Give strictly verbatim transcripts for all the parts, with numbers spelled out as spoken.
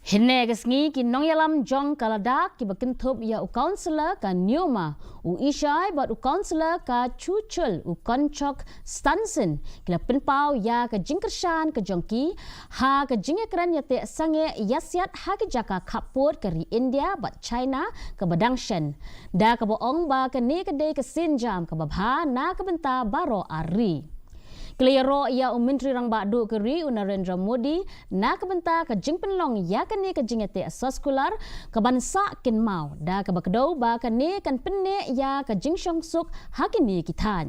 Hynne ka sngi ki nongïalam jong ka Ladakh kiba kynthup ïa u Councillor ka Nyoma, u Ishai bad u Councillor ka Chuchul, u Konchok Stanson, ki la pynpaw ïa ka jingkyrshan ka jong ki ha ka jingïakren ïateh sangeh ïasiat ha ki jaka khappud ka ri India bad China kaba dang shen, da kaba ong ba kane ka dei ka sienjam kaba bha na ka bynta baroh ar ri. Ki la ïaroh ïa u Myntri Rangbah Duh ka ri, u Narendra Modi, na ka bynta ka jingpynlong ïa kane ka jingïateh soskular kaban sah kynmaw, da kaba kdew ba kane kan pynneh ïa ka jingshongsuk ha kine ki thaiñ.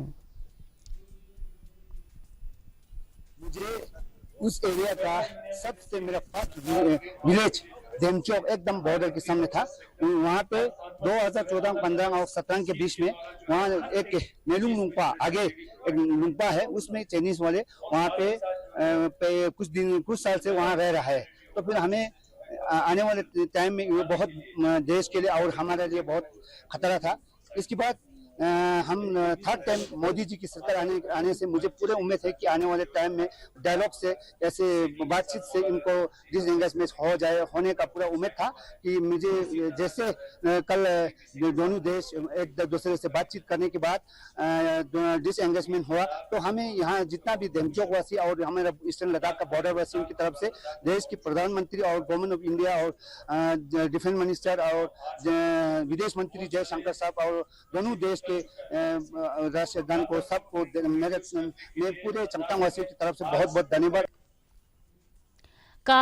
मुझे उस एरिया का सबसे, मेरा फर्स्ट विलेज धेमचोक एकदम बॉर्डर के सामने था। वहाँ पे दो हज़ार चौदह, पन्द्रह और सत्रह के बीच में वहाँ एक मेलुंग लुंगपा, आगे एक लुंगपा है, उसमें चाइनीज वाले वहाँ पे, अ, पे कुछ दिन, कुछ साल से वहाँ रह रहा है। तो फिर हमें, अ, आने वाले टाइम में ये बहुत, अ, देश के लिए और हमारे लिए बहुत खतरा था। इसके बाद, अ, हम, अ, थर्ड टाइम मोदी जी की सरकार आने, आने से मुझे पूरे उम्मीद है कि आने वाले टाइम में डायलॉग से, ऐसे बातचीत से इनको डिसएंगेजमेंट हो जाए, होने का पूरा उम्मीद था कि मुझे जैसे, अ, कल, अ, दोनों देश एक दूसरे से बातचीत करने के बाद, अ, डिसएंगेजमेंट हुआ, तो हमें यहाँ जितना भी धेमचोक वासी और हमारा ईस्टर्न लद्दाख का बॉर्डर वासियों की तरफ से देश की प्रधानमंत्री और गवर्नमेंट ऑफ इंडिया और, अ, डिफेंस मिनिस्टर और, अ, विदेश मंत्री जयशंकर साहब और दोनों देश के, अ, राष्ट्रधान को, सबको दे-, मेरे, मैं पूरे चंगतांग वासियों की तरफ से बहुत बहुत धन्यवाद।